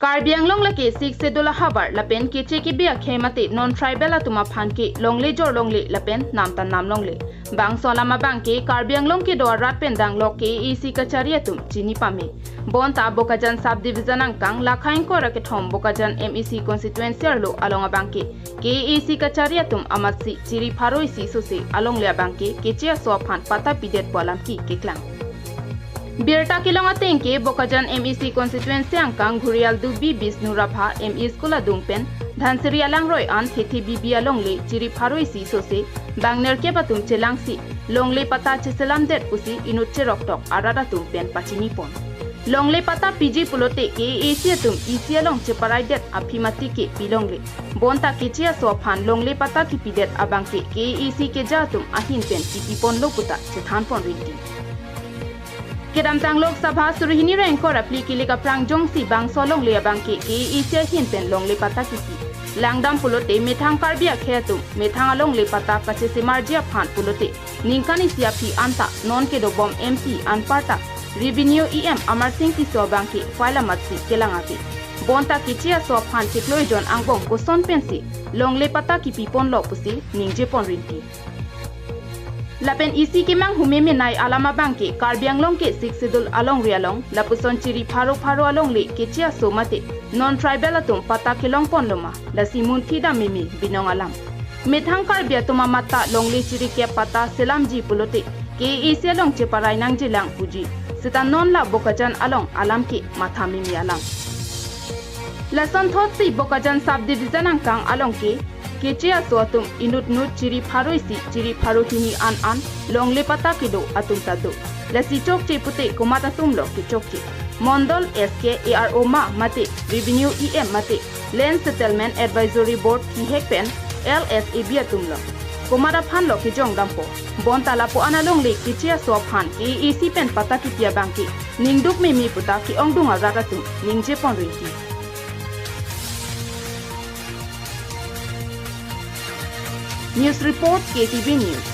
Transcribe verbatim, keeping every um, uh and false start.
Karbi Anglong lake Sixth Schedule ahavar lapen keche kebe akhei mate non-tribal atum aphan ke longle jor longle lapen namta nam longle. Bangso alam abang ke Karbi Anglong kedo arat pen danglok K A A C kachari atum chini pame. Bonta Bokajan Sub Division angkang lakha ingkoi ra kethom Bokajan M A C constituency arlo along abang ke K A A C kachari atum amatsi chiri pharo isi sose alongle abang ke keche aso aphan patta pidet pu alam ke keklang. Birta kelong ateng ke Bokajan M A C constituency angkang Ghurial Dubi Bisnu Rabha M E School adung pen Dhansiri alangroi an Thethe Bibi alongle chiri pharo isi sose bang nerkep atum chelangsi longle patta cheselam det pusi inut cherok tok arat atum pen pachini pon. Longle patta piji pulote K A A C atum isi along cheparai det aphi mati ke pilongle. Bonta keche aso aphan longle patta kipi det abang ke K A A C keja atum ahin pen kipi ponlo puta chethan pon rinti. Kedamtang Lok Sabha suri hini ra ingkoi ra phli kilik aphrang jongsi bangso longle abang ke K A A C ahin pen longle patta kipi langdam pulote methang Karbi akhei atum methang alongle patta kachesemarji aphan pulote ningkan isi aphi anta non kedobom M P anparta Revenue E M Amarsing Tisso abang ke file amatsi kelang ave. Bonta keche aso aphan chiklo ejon angbong koson pensi longle patta kipi ponlo pusi ningje pon rinti. Lapen isi kemang hume menai alam abang ke Karbi Anglong ke Sixth Schedule alongri along lapuson chiri pharo pharo alongle keche aso mate non-tribal atum patta kelong ponlo ma, lasi munthi dam meme binong alam. Methang Karbi atum amat ta longle chiri kep patta selamji pulote K A A C along cheparai nangjilang puji. Seta non la Bokajan along alam ke matha meme alam. Lason thotsi Bokajan Sub Division angkang along ke keche aso atum inut nut chiri pharo isi chiri pharo hini an an longle patta kedo atum ta do. Lasi chokche pute komat atum lo kechokche? Mondol S K A R O ma mate Revenue E M mate Land Settlement Advisory Board kihek pen L S A B atum lo? Komat aphan lo kejong dampo? Bonta lapu an alongle keche aso aphan K A A C pen patta kipi abang ke ningduk meme puta ke-ongdung arat atum ningje pon rinti. News report, K T V News.